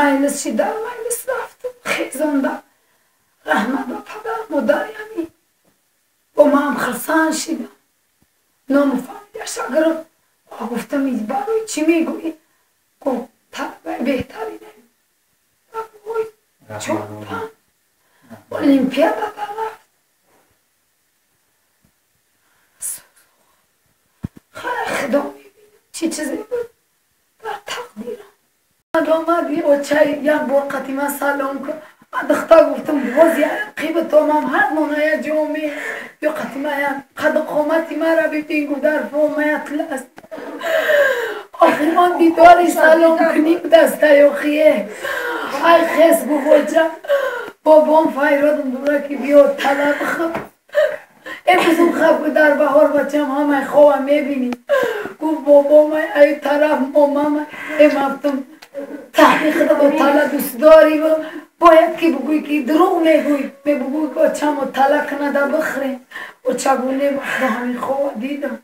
Маҷлис шид, дар маҷлис рафтам, хезонда. Раҳмат ба падар модар, яъне бо ман хурсанд шидам. Ному фамилияша гирифт. Гуфтам, барои чӣ мегӯӣ? Гуфт, талабаи беҳтарин, чор панҷ олимпиада рафт. Худо мебинам, чӣ чизе буд дар тақдирам. Омади очай, як бор қатима салом кун. Духтар гуфтам, боз қибатомам ҳар моная ҷоме ё қатимая қад қомати мара бибин, гуфт, дар фомая атлас. Охир он дидори салом кунӣ дастаёхие. Ай хес, гуфт, оча бобом файродам дура ки биё талаб хуб. Эмрӯзум хаб, дар баҳор бачам ҳамаи хова мебинӣ. Гуфт, бобомай аю тараф момамай. Эмафтум, таҳқиқда бо тала дӯстдорӣ, бояд ки бугӯй ки дурӯғ мегӯй, мебугӯй ки очамо тала кунада бихӯрем. Оча гу, не, ба худо, ҳамин хова дидам.